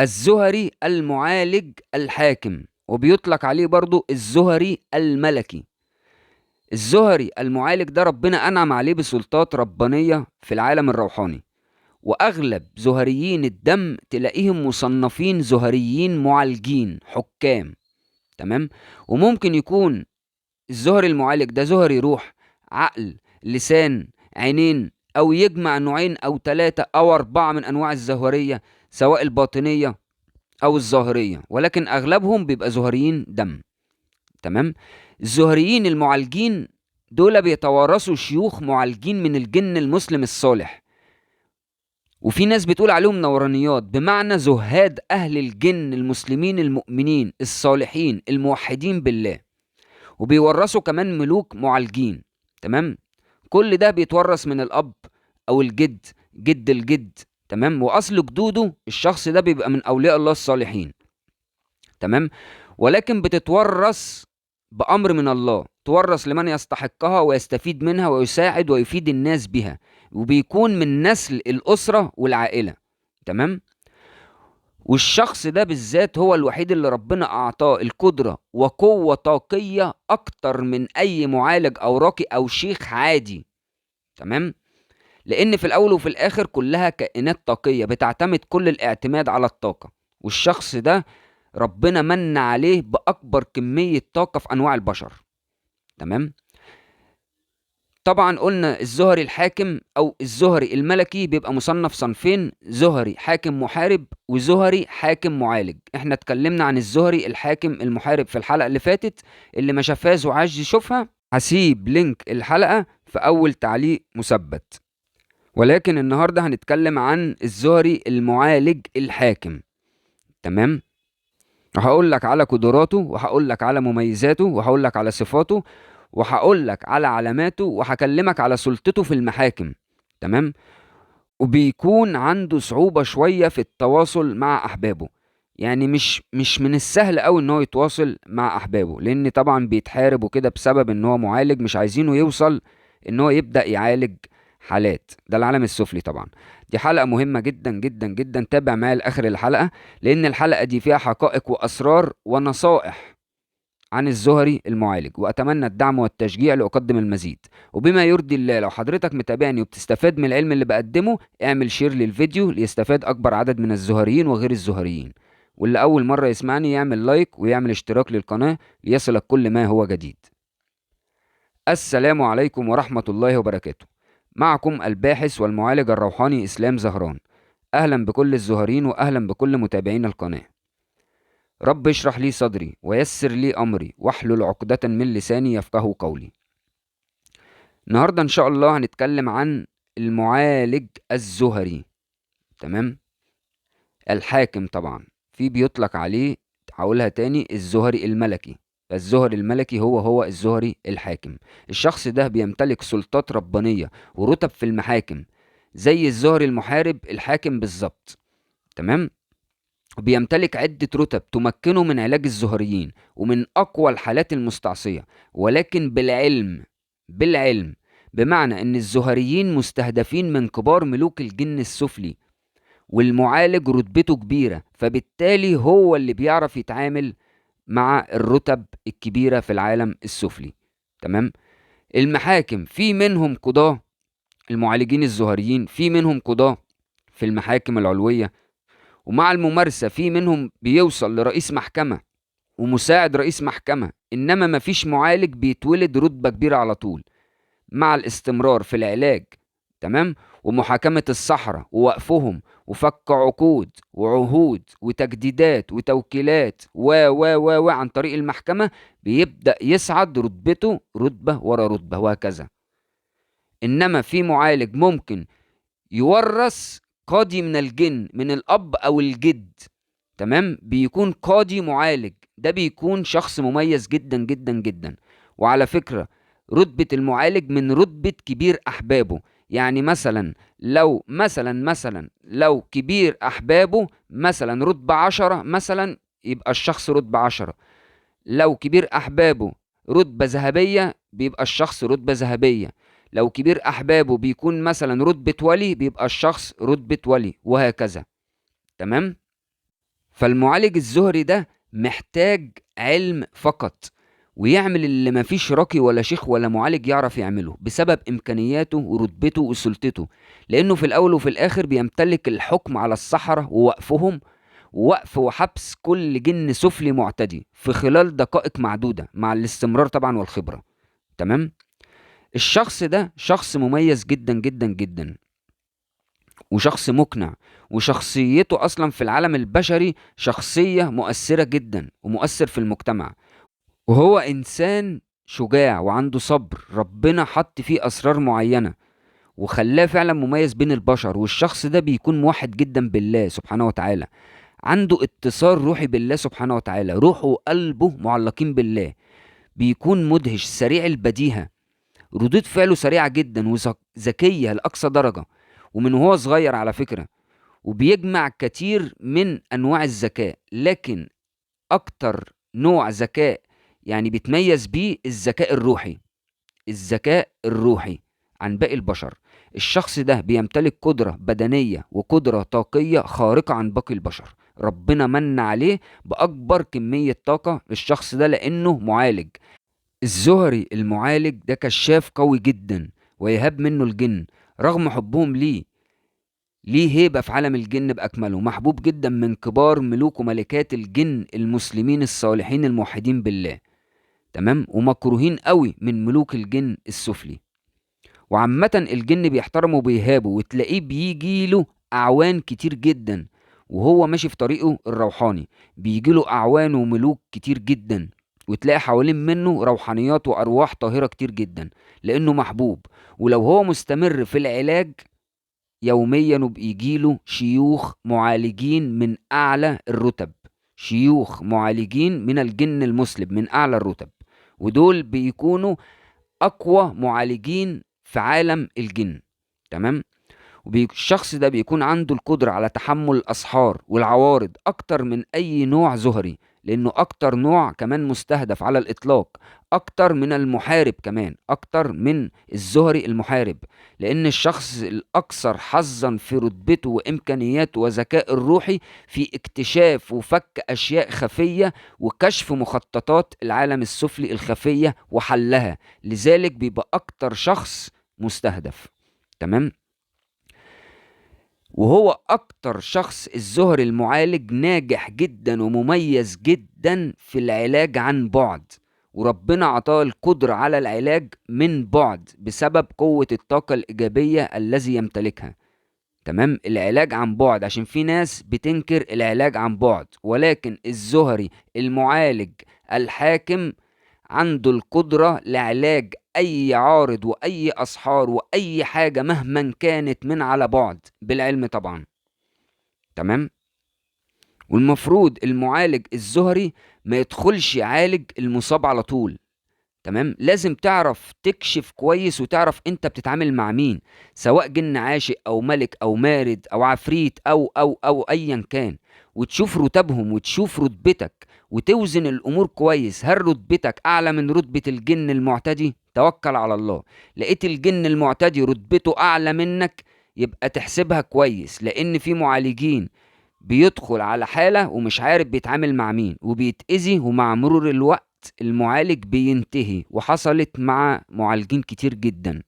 الزهري المعالج الحاكم، وبيطلق عليه برضو الزهري الملكي. الزهري المعالج ده ربنا أنعم عليه بسلطات ربانية في العالم الروحاني، وأغلب زهريين الدم تلاقيهم مصنفين زهريين معالجين حكام. تمام؟ وممكن يكون الزهري المعالج ده زهري روح، عقل، لسان، عينين، أو يجمع نوعين أو 3 أو 4 من أنواع الزهرية، سواء الباطنية أو الظاهرية، ولكن أغلبهم بيبقى زهريين دم. تمام؟ الزهريين المعالجين دول بيتوارثوا شيوخ معالجين من الجن المسلم الصالح، وفي ناس بتقول عليهم نورانيات، بمعنى زهاد أهل الجن المسلمين المؤمنين الصالحين الموحدين بالله، وبيورثوا كمان ملوك معالجين. تمام؟ كل ده بيتورث من الأب أو الجد، جد الجد. تمام؟ وأصل جدوده الشخص ده بيبقى من أولياء الله الصالحين. تمام؟ ولكن بتتورث بأمر من الله، تورث لمن يستحقها ويستفيد منها ويساعد ويفيد الناس بها، وبيكون من نسل الأسرة والعائلة. تمام؟ والشخص ده بالذات هو الوحيد اللي ربنا أعطاه القدرة وقوة طاقية أكتر من أي معالج أو راقي أو شيخ عادي. تمام؟ لأن في الأول وفي الآخر كلها كائنات طاقية بتعتمد كل الاعتماد على الطاقة، والشخص ده ربنا من عليه بأكبر كمية طاقة في أنواع البشر. تمام؟ طبعا قلنا الزهري الحاكم أو الزهري الملكي بيبقى مصنف صنفين، زهري حاكم محارب وزهري حاكم معالج. احنا اتكلمنا عن الزهري الحاكم المحارب في الحلقة اللي فاتت، اللي ما شافهاش وعايز يشوفها هسيب link الحلقة في أول تعليق مثبت. ولكن النهاردة هنتكلم عن الزهري المعالج الحاكم. تمام؟ هقول لك على قدراته، وهقول لك على مميزاته، وهقول لك على صفاته، وهقول لك على علاماته، وهكلمك على سلطته في المحاكم. تمام؟ وبيكون عنده صعوبة شوية في التواصل مع أحبابه، يعني مش من السهل أوي إن هو يتواصل مع أحبابه، لأن طبعا بيتحارب وكده بسبب إن هو معالج، مش عايزينه يوصل إن هو يبدأ يعالج حالات. ده العالم السفلي طبعا. دي حلقة مهمة جدا جدا جدا، تابع معايا لآخر الحلقة، لأن الحلقة دي فيها حقائق وأسرار ونصائح عن الزهري المعالج، وأتمنى الدعم والتشجيع لأقدم المزيد. وبما يرضي الله، لو حضرتك متابعني وبتستفاد من العلم اللي بقدمه، اعمل share للفيديو ليستفاد أكبر عدد من الزهريين وغير الزهريين. واللي أول مرة يسمعني يعمل like ويعمل اشتراك للقناة ليصلك كل ما هو جديد. السلام عليكم ورحمة الله وبركاته. معكم الباحث والمعالج الروحاني إسلام زهران. أهلا بكل الزهرين وأهلا بكل متابعين القناة. رب اشرح لي صدري ويسر لي أمري واحلل عقدة من لساني يفقه قولي. النهاردة إن شاء الله هنتكلم عن المعالج الزهري. تمام؟ الحاكم طبعا في بيطلق عليه، هقولها تاني، الزهري الملكي. الزهري الملكي هو الزهري الحاكم. الشخص ده بيمتلك سلطات ربانية ورتب في المحاكم زي الزهري المحارب الحاكم بالظبط. تمام؟ بيمتلك عدة رتب تمكنه من علاج الزهريين ومن أقوى الحالات المستعصية، ولكن بالعلم، بمعنى أن الزهريين مستهدفين من كبار ملوك الجن السفلي، والمعالج رتبته كبيرة، فبالتالي هو اللي بيعرف يتعامل مع الرتب الكبيرة في العالم السفلي. تمام؟ المحاكم في منهم قضاة المعالجين الزهريين، في منهم قضاة في المحاكم العلوية، ومع الممارسة في منهم بيوصل لرئيس محكمة ومساعد رئيس محكمة. إنما مفيش معالج بيتولد رتبة كبيرة على طول، مع الاستمرار في العلاج. تمام؟ ومحاكمة الصحراء ووقفهم وفك عقود وعهود وتجديدات وتوكيلات و و و و عن طريق المحكمة، بيبدأ يصعد رتبته رتبة ورا رتبة وهكذا. إنما في معالج ممكن يورث قاضي من الجن، من الأب أو الجد. تمام؟ بيكون قاضي معالج، ده بيكون شخص مميز جدا جدا جدا. وعلى فكرة رتبة المعالج من رتبة كبير أحبابه، يعني مثلا لو مثلا لو كبير أحبابه مثلا رتبة 10 مثلا، يبقى الشخص رتبة 10. لو كبير أحبابه رتبة ذهبية بيبقى الشخص رتبة ذهبية. لو كبير أحبابه بيكون مثلا رتبة ولي بيبقى الشخص رتبة ولي، وهكذا. تمام؟ فالمعالج الزهري ده محتاج علم فقط، ويعمل اللي مفيش راقي ولا شيخ ولا معالج يعرف يعمله بسبب إمكانياته ورتبته وسلطته، لأنه في الأول وفي الآخر بيمتلك الحكم على السحرة ووقفهم، ووقف وحبس كل جن سفلي معتدي في خلال دقائق معدودة مع الاستمرار طبعا والخبرة. تمام. الشخص ده شخص مميز جدا جدا جدا، وشخص مقنع، وشخصيته أصلا في العالم البشري شخصية مؤثرة جدا ومؤثر في المجتمع، وهو إنسان شجاع وعنده صبر، ربنا حط فيه أسرار معينة وخلاه فعلا مميز بين البشر. والشخص ده بيكون موحد جدا بالله سبحانه وتعالى، عنده اتصال روحي بالله سبحانه وتعالى، روحه وقلبه معلقين بالله، بيكون مدهش، سريع البديهة، ردود فعله سريعة جدا وذكية لأقصى درجة، ومن هو صغير على فكرة، وبيجمع كتير من أنواع الذكاء، لكن أكتر نوع ذكاء يعني بيتميز بيه الذكاء الروحي، الذكاء الروحي عن باقي البشر. الشخص ده بيمتلك قدرة بدنية وقدرة طاقية خارقة عن باقي البشر، ربنا من عليه بأكبر كمية طاقة للشخص ده لأنه معالج. الزهري المعالج ده كشاف قوي جدا ويهاب منه الجن رغم حبهم ليه، ليه هيبة في عالم الجن بأكمله، محبوب جدا من كبار ملوك وملكات الجن المسلمين الصالحين الموحدين بالله. تمام. ومكروهين قوي من ملوك الجن السفلي. وعامة الجن بيحترموا وبيهابوا، وتلاقيه بيجيله أعوان كتير جدا وهو ماشي في طريقه الروحاني، بيجيله أعوان وملوك كتير جدا، وتلاقي حوالين منه روحانيات وأرواح طاهرة كتير جدا لأنه محبوب. ولو هو مستمر في العلاج يوميا وبيجيله شيوخ معالجين من أعلى الرتب، شيوخ معالجين من الجن المسلم من أعلى الرتب، ودول بيكونوا أقوى معالجين في عالم الجن. تمام. والشخص ده بيكون عنده القدرة على تحمل الأسحار والعوارض أكتر من أي نوع زهري، لأنه أكتر نوع كمان مستهدف على الإطلاق، أكتر من المحارب كمان، أكتر من الزهري المحارب، لأن الشخص الأكثر حظا في رتبته وإمكانياته وذكاء الروحي في اكتشاف وفك أشياء خفية وكشف مخططات العالم السفلي الخفية وحلها، لذلك بيبقى أكتر شخص مستهدف. تمام. وهو أكتر شخص الزهري المعالج ناجح جدا ومميز جدا في العلاج عن بعد، وربنا عطاه القدرة على العلاج من بعد بسبب قوة الطاقة الإيجابية الذي يمتلكها. تمام. العلاج عن بعد، عشان في ناس بتنكر العلاج عن بعد، ولكن الزهري المعالج الحاكم عنده القدرة لعلاج أي عارض وأي أسحار وأي حاجة مهما كانت من على بعد بالعلم طبعا. تمام. والمفروض المعالج الزهري ما يدخلش يعالج المصاب على طول. تمام. لازم تعرف تكشف كويس وتعرف انت بتتعامل مع مين، سواء جن عاشق او ملك او مارد او عفريت او او او ايا كان، وتشوف رتبهم وتشوف رتبتك وتوزن الامور كويس. هل رتبتك اعلى من رتبة الجن المعتدي؟ توكل على الله. لقيت الجن المعتدي رتبته اعلى منك يبقى تحسبها كويس، لان في معالجين بيدخل على حالة ومش عارف بيتعامل مع مين وبيتأذي، ومع مرور الوقت المعالج بينتهي، وحصلت مع معالجين كتير جدا.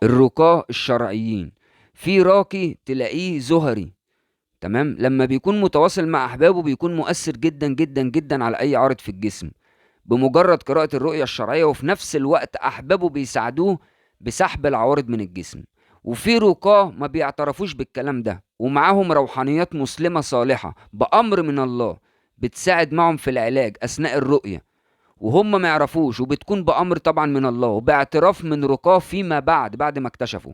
الرقاة الشرعيين، في راقي تلاقيه زهري، تمام، لما بيكون متواصل مع احبابه بيكون مؤثر جدا جدا جدا على اي عارض في الجسم بمجرد قراءة الرؤية الشرعية، وفي نفس الوقت احبابه بيساعدوه بسحب العوارض من الجسم. وفي رقاة ما بيعترفوش بالكلام ده، ومعاهم روحانيات مسلمة صالحة بأمر من الله بتساعد معهم في العلاج أثناء الرؤية وهم ما يعرفوش، وبتكون بأمر طبعا من الله وباعتراف من رقاة فيما بعد ما اكتشفوا.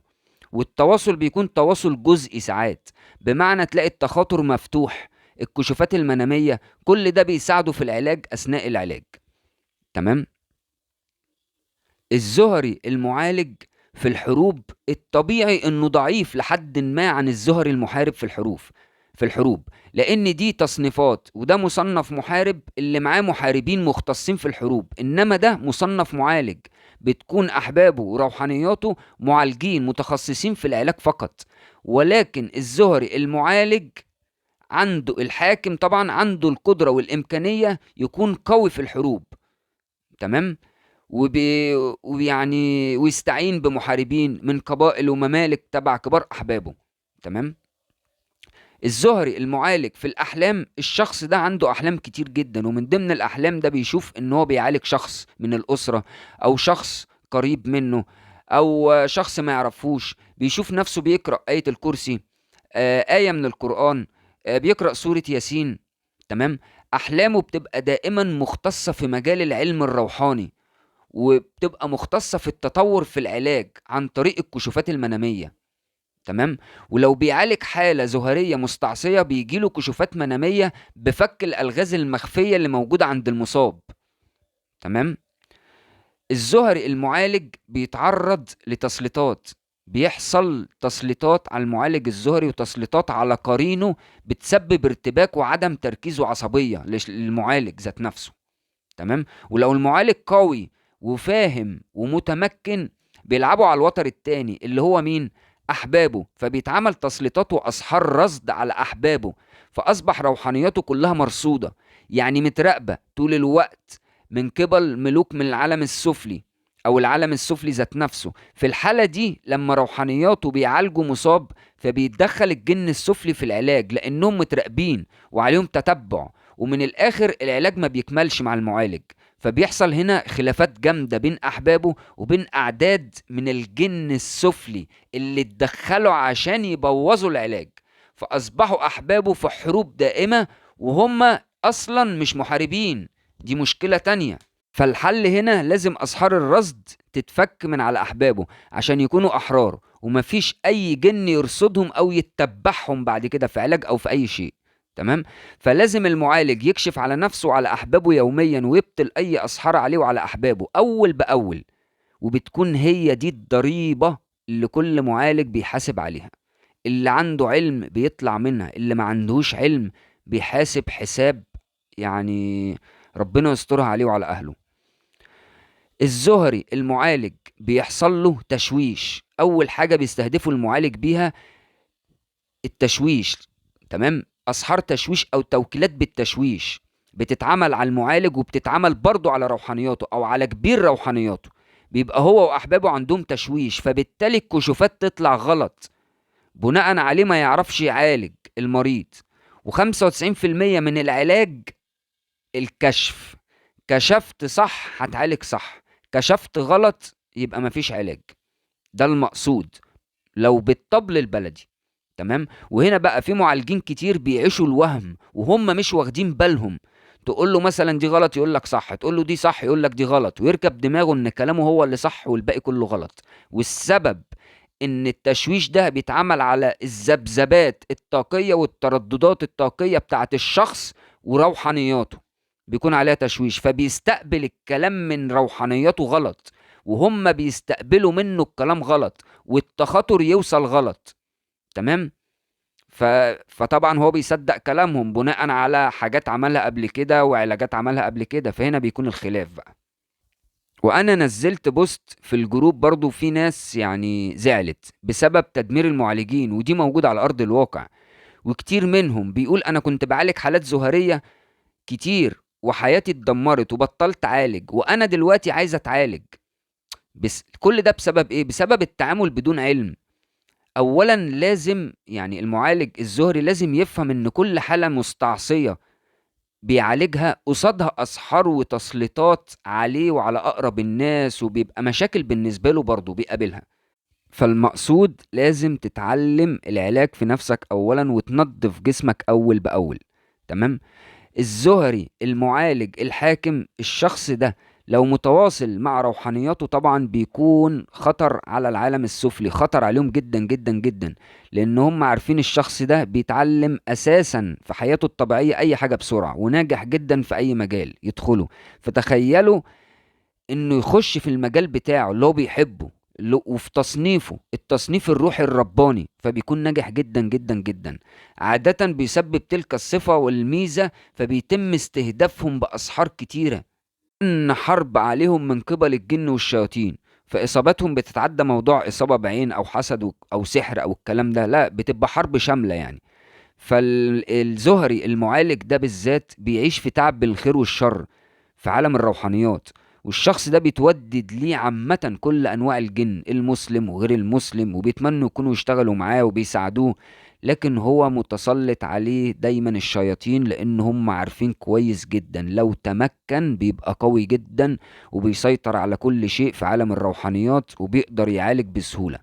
والتواصل بيكون تواصل جزئي ساعات، بمعنى تلاقي التخاطر مفتوح، الكشوفات المنامية، كل ده بيساعده في العلاج أثناء العلاج. تمام. الزهري المعالج في الحروب الطبيعي انه ضعيف لحد ما عن الزهري المحارب في الحروب، لان دي تصنيفات، وده مصنف محارب اللي معاه محاربين مختصين في الحروب، انما ده مصنف معالج بتكون احبابه وروحانياته معالجين متخصصين في العلاج فقط. ولكن الزهري المعالج عنده الحاكم طبعا عنده القدرة والإمكانية يكون قوي في الحروب، تمام، ويعني ويستعين بمحاربين من قبائل وممالك تبع كبار أحبابه، تمام. الزهري المعالج في الأحلام، الشخص ده عنده أحلام كتير جدا، ومن ضمن الأحلام ده بيشوف إن هو بيعالج شخص من الأسرة أو شخص قريب منه أو شخص ما يعرفوش. بيشوف نفسه بيقرأ آية الكرسي، آية من القرآن، بيقرأ سورة ياسين، تمام. أحلامه بتبقى دائما مختصة في مجال العلم الروحاني، وبتبقى مختصة في التطور في العلاج عن طريق الكشوفات المنامية، تمام. ولو بيعالج حالة زهرية مستعصية بيجيله كشوفات منامية بفك الألغاز المخفية اللي موجودة عند المصاب، تمام. الزهري المعالج بيتعرض لتسليطات، بيحصل تسليطات على المعالج الزهري وتسليطات على قرينه بتسبب ارتباك وعدم تركيز وعصبية للمعالج ذات نفسه، تمام. ولو المعالج قوي وفاهم ومتمكن بيلعبوا على الوتر التاني اللي هو مين؟ أحبابه، فبيتعمل تسليطات وأسحار رصد على أحبابه، فأصبح روحانياته كلها مرصودة، يعني متراقبة طول الوقت من قبل ملوك من العالم السفلي أو العالم السفلي ذات نفسه. في الحالة دي لما روحانياته بيعالجوا مصاب فبيتدخل الجن السفلي في العلاج لأنهم متراقبين وعليهم تتبع، ومن الآخر العلاج ما بيكملش مع المعالج، فبيحصل هنا خلافات جامدة بين أحبابه وبين أعداد من الجن السفلي اللي اتدخلوا عشان يبوظوا العلاج، فأصبحوا أحبابه في حروب دائمة وهم أصلا مش محاربين، دي مشكلة تانية. فالحل هنا لازم أسحار الرصد تتفك من على أحبابه عشان يكونوا أحرار، ومفيش أي جن يرصدهم أو يتبعهم بعد كده في علاج أو في أي شيء، تمام. فلازم المعالج يكشف على نفسه وعلى أحبابه يوميا ويبطل أي أسحار عليه وعلى أحبابه أول بأول، وبتكون هي دي الضريبة اللي كل معالج بيحاسب عليها. اللي عنده علم بيطلع منها، اللي ما عندهوش علم بيحاسب حساب يعني ربنا يسترها عليه وعلى أهله. الزهري المعالج بيحصل له تشويش، أول حاجة بيستهدفه المعالج بيها التشويش، تمام. أسحار تشويش أو توكيلات بالتشويش بتتعمل على المعالج وبتتعمل برضو على روحانياته أو على كبير روحانياته، بيبقى هو وأحبابه عندهم تشويش، فبالتالي الكشوفات تطلع غلط، بناء عليه ما يعرفش يعالج المريض. و95% من العلاج الكشف، كشفت صح هتعالج صح، كشفت غلط يبقى مفيش علاج، ده المقصود لو بالطبل البلدي، تمام. وهنا بقى في معالجين كتير بيعيشوا الوهم وهم مش واخدين بالهم، تقول له مثلا دي غلط يقول لك صح، تقول له دي صح يقول لك دي غلط، ويركب دماغه ان كلامه هو اللي صح والباقي كله غلط. والسبب ان التشويش ده بيتعمل على الذبذبات الطاقية والترددات الطاقية بتاعت الشخص وروحانياته، بيكون عليها تشويش، فبيستقبل الكلام من روحانياته غلط، وهم بيستقبلوا منه الكلام غلط، والتخاطر يوصل غلط، تمام. فطبعا هو بيصدق كلامهم بناء على حاجات عملها قبل كده وعلاجات عملها قبل كده، فهنا بيكون الخلاف بقى. وانا نزلت post في ال group برضو، في ناس يعني زعلت بسبب تدمير المعالجين، ودي موجودة على ارض الواقع، وكتير منهم بيقول انا كنت بعالج حالات زهرية كتير وحياتي اتدمرت وبطلت اعالج، وانا دلوقتي عايز اتعالج. بس كل ده بسبب ايه؟ بسبب التعامل بدون علم. اولا لازم يعني المعالج الزهري لازم يفهم ان كل حالة مستعصية بيعالجها قصادها اسحار وتسليطات عليه وعلى اقرب الناس، وبيبقى مشاكل بالنسبة له برضه بيقابلها. فالمقصود لازم تتعلم العلاج في نفسك اولا وتنظف جسمك اول باول، تمام. الزهري المعالج الحاكم الشخص ده لو متواصل مع روحانياته طبعا بيكون خطر على العالم السفلي، خطر عليهم جدا جدا جدا، لان هم عارفين الشخص ده بيتعلم اساسا في حياته الطبيعية اي حاجة بسرعة وناجح جدا في اي مجال يدخله. فتخيلوا انه يخش في المجال بتاعه اللي هو بيحبه وفي تصنيفه التصنيف الروحي الرباني، فبيكون ناجح جدا جدا جدا. عادة بيسبب تلك الصفة والميزة، فبيتم استهدافهم بأسحار كتيرة، إن حرب عليهم من قبل الجن والشياطين، فإصابتهم بتتعدى موضوع إصابة بعين أو حسد أو سحر أو الكلام ده، لا بتبقى حرب شاملة يعني. فالزهري المعالج ده بالذات بيعيش في تعب بالخير والشر في عالم الروحانيات، والشخص ده بيتودد ليه عامة كل أنواع الجن، المسلم وغير المسلم، وبيتمنوا يكونوا يشتغلوا معاه وبيساعدوه، لكن هو متسلط عليه دايما الشياطين، لأن هم عارفين كويس جدا لو تمكن بيبقى قوي جدا وبيسيطر على كل شيء في عالم الروحانيات وبيقدر يعالج بسهولة.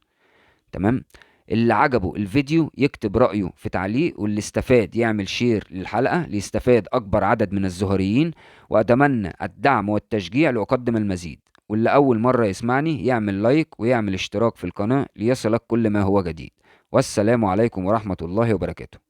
تمام؟ اللي عجبه الفيديو يكتب رأيه في تعليق، واللي استفاد يعمل share للحلقة ليستفاد أكبر عدد من الزهريين، وأتمنى الدعم والتشجيع لأقدم المزيد. واللي أول مرة يسمعني يعمل like ويعمل اشتراك في القناة ليصلك كل ما هو جديد. والسلام عليكم ورحمة الله وبركاته.